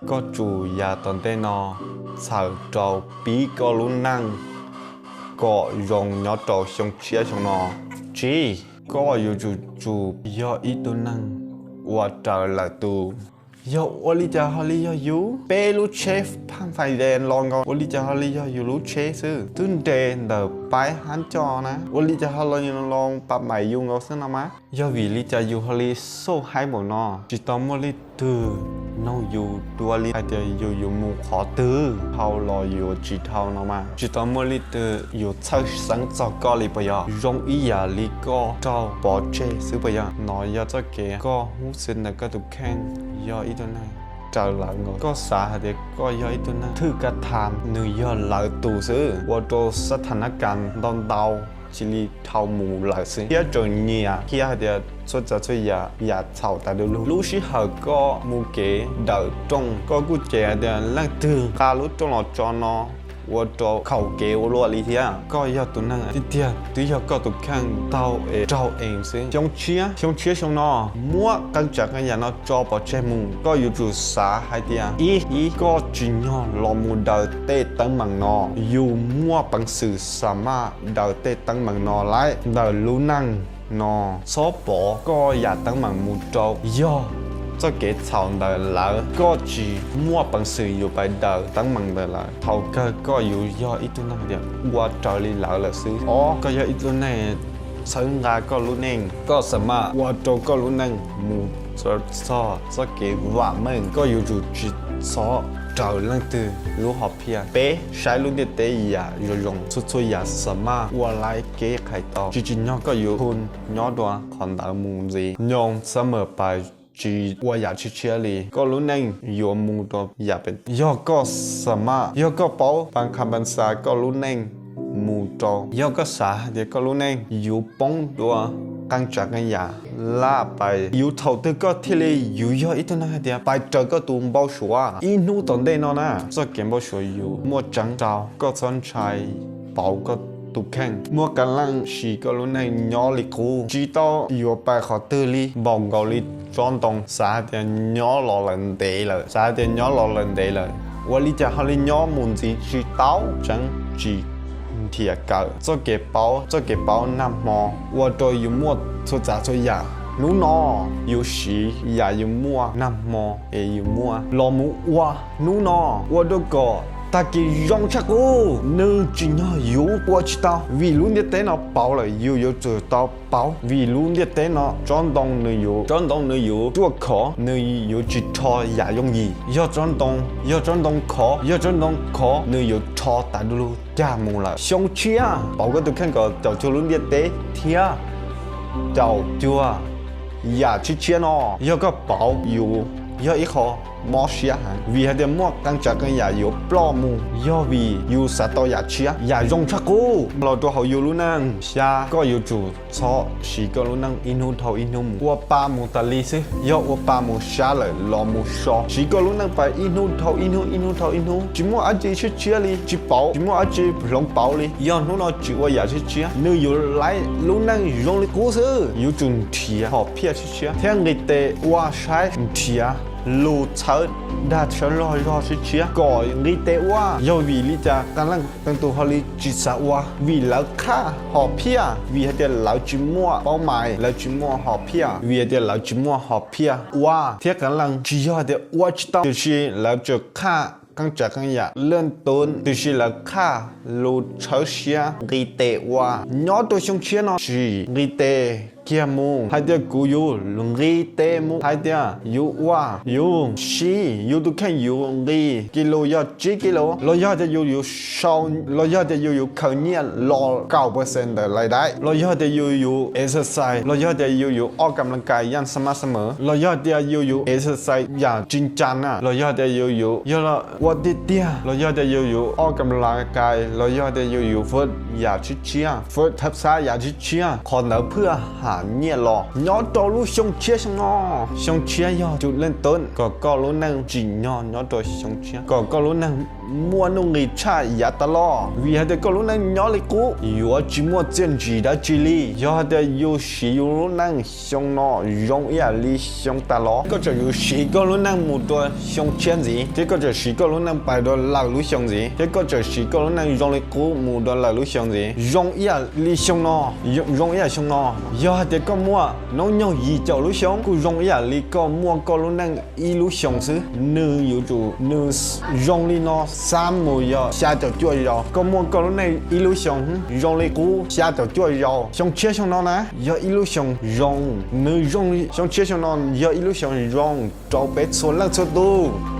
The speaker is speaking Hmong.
Koj tsum yav tom ntej no txhawm rau pib koj lub neej kom zoo nyob rau xyoo tshiab xyoo no. Tsib, koj yuav tsum tsum yog ib tug neeg uas raws lawm tus. Yog ua li cas ho li yog yus? Peb lub tsheb phaj fais des los nkaus, ua li cas ho li yog yus lub tsheb xwb? Twb nres ntawm paib hab coj na, ua li cas ho los los pa maim yus nkaus xwb no mas? Yog vim li cas yus ho li xauj haib npaum no? Tsis tau muaj leej twg noog yus dua li hais tias yus yuav mus qhov twg, dhau los yuav tsis dhau no mas. Tsis tau muaj leej twg yuav txhawj xeeb txog koj li puas yog? Zoo ib yam li koj raug pov tseg xwb puas yog? No yog txoj kev koj hnub xwb ntawm koj tus kheej yog ib tug neeg raws lawv nkaus. Koj xav hais tias koj yog ib tug neeg thwj kab tham, nws yog lawv tus xwb, ua rau xab thas nab kas ntau ntau cia li dhau mus lawm xwb, thiab tseem nyiam thiab hais tias txhua tsav txhua yam yam txhaum tas du lug. Lub sij hawm koj mus kev dawm rooj, koj kuj ces hais tias leej twg nqa lub rooj los tso no, ua rau khaum kev ua luaj li thiab. Koj yog tus neeg tiag tiag twb yog koj tus kheej taug es raug ees xwb. Xyoo tshiab, xyoo tshiab xyoo no, muab qee tsav qee yam no tso pov tseg mus. Koj yuav tsum xav hais tias ib, ib, koj tsim nyog los mus daws tej teeb meem no, yus muaj peev xwm xa maj daws tej teeb meem no lawm ntawm lub neej no. Txhob pov koj yam teeb meem mus rau yog txoj kev txhaum ntawm lawv. Koj tsis muaj peev xwm yuav pais daws teeb meem ntawm lawv. Thaum kawg koj yuav yog ib tug neeg tias ua raws li lawv lawm xwb. Ob, koj yog ib tug neeg txhawb nqa koj lub neej. Koj xa maj ua rau koj lub neej mus txog txoj kev vam meej. Koj yuav tsum tsis txhob raws leej twg lub hom phiaj. Peb, saib lub ntiaj teb yam zoo zoo, txhua txhua yam xa maj ua laib kev qhais tau. Tsis tsim nyog koj yuav khu nyob dua qhov ntawd mus ntxiv. Nyob xa maj pais tsis ua yam tshiab tshiab li, koj lub neej yuav mus rau yam pem. Yog koj xa maj, yog koj paub pab kha pab xa koj lub neej mus rau, yog koj xav hais tias koj lub neej yuav poob dua qee tsav qee yam laj pais, yus thaum twg koj thiaj li yuav yog ib tug neeg hais tias pais raws koj tus npau suav? Ib hnub tom ntej no na, txoj kev npau suav yuav muaj tseeb rau koj. Txhob ntshai pauv koj tus kheej, muab qee leej siv koj lub neej nyob li qub, tsis tau yuav pais qhov twg li. Npaum nkaus li tsob ntoo, xav hais tias nyob los lawm ntev lawm, xav hais tias nyob los lawm ntev lawm, ua li cas ho li nyob mus ntxiv tsis tau? Tseeb tsis nrhiav kawm txoj kev paub, txoj kev paub nag hmo ua rau yus muaj txhua tsav txhua yam. Hnub no yus siv yam yus muaj nag hmo es yus muaj los mus ua hnub no, ua rau kom tag kis zoo tshaj qub. Nws tsim nyog yus ua tsis tau, vim lub ntiaj teb no pauv lawm, yus yuav tsum tau pauv. Vim lub ntiaj teb no tsob ntoo nws yuav, tsob ntoo nws yuav ruaj khov, nws yuav tsis rho yam yooj yim. Yog tsob ntoo, yog tsob ntoo khov, yog tsob ntoo khov, nws yuav rho tas du lug cag mus lawm. Xyoo tshiab, pauv koj tus kheej kom caum cuag lub ntiaj teb thiab caum cuag yam tshiab tshiab no. Yog koj pauv, yus yog ib qho mob siab heev, vim hais tias muaj qee tsav qee yam yuav ploj mus yog vim yus xav tau yam tshiab, yam zoo tshaj qub los rau hauv yus lub neej. Xya, koj yuav tsum txhob siv koj lub neej ib hnub dhau ib hnub mus, ua pa mus tas li xwb. Yog ua pa mus sab lawm los mus so, siv koj lub neej pais ib hnub dhau ib hnub, ib hnub dhau ib hnub, tsis muaj dab tsi tshiab tshiab li, tsis pauv, tsis muaj dab tsi hloov pauv li. Yog hnub no tsis ua yam tshiab tshiab, nws yuav laib lub neej zoo li qub xwb. Yuav tsum nrhiav hom phiaj tshiab tshiab thiab nqis tes ua saib, nrhiav lus txhawb dag tshawb log zog tshiab tshiab kom nqis tes ua. Yog vim li cas qee leej qee tus ho li tsis xav ua? Vim lawv qhaj hom phiaj, vim hais tias lawv tsis muaj paub mais, lawv tsis muaj hom phiaj, vim hais tias lawv tsis muaj hom phiaj ua. Thiab qee leej tsis yog hais tias ua tsis tau, tiam sis lawv tsuas qhaj qee tsav qee yam leej tub, tiam sis lawv qhaj lus tshawb siab nqis tes ua. Nyob rau xyoo tshiab no tsis nqis tes kiag mus hais tias kuv yuav nqis tes mus hais tias yus ua, yus siv yus tus kheej yus nqis kis lus yog tsib kis lus, los yog tias yus yuav sau, los yog tias yus yuav khaws nyiaj los kaum percent ntawm lais daib, los yog tias yus yuav exercise, los yog tias yus yuav ua kam laj kais yaj xa maj xa mawv, los yog tias yus yuav exercise yam tsis ncas na, los yog tias yus yuav yog ua tiag tiag, los yog tias yus yuav ua kam laj kais, los yog tias yus yuav fwm yam tshiab tshiab, fwm thab xab yam tshiab tshiab, qhov ntawd phwj ha nyiaj los nyob rau lub xyoo tshiab xyoo no. Xyoo tshiab yog tus leej twg kom koj lub neej tsim nyog nyob rau xyoo tshiab, kom koj lub neej muaj nuj nqis tshaj yav tas los, vim hais tias koj lub neej nyob li qub yuav tsis muaj txiaj ntsig dab tsi li. Yog hais tias yus siv yus lub neej xyoo no zoo ib yam li xyoo tas los, koj txawm yuav siv koj lub neej mus rau xyoo tshiab ntxiv, thiab koj txawm siv koj lub neej pais rau lawm lub xyoo ntxiv, thiab koj txawm siv koj lub neej zoo li qub mus rau lawm lub xyoo ntxiv, zoo ib yam li xyoo no, zoo ib yam xyoo no. Yog hais tias koj muaj hnub nyoog yim caum lub xyoo kuj zoo ib yam li koj muaj koj lub neej ib lub xyoo xwb. Nws yuav tsum, nws zoo li no xab mus yog xya caum cuaj zaus, koj muaj koj lub neej ib lub xyoo zoo li qub xya caum cuaj zaus. Xyoo tshiab xyoo no na yog ib lub xyoo zoo, nws zoo li xyoo tshiab xyoo no yog ib lub xyoo zoo rau peb txhua leej txhua tus.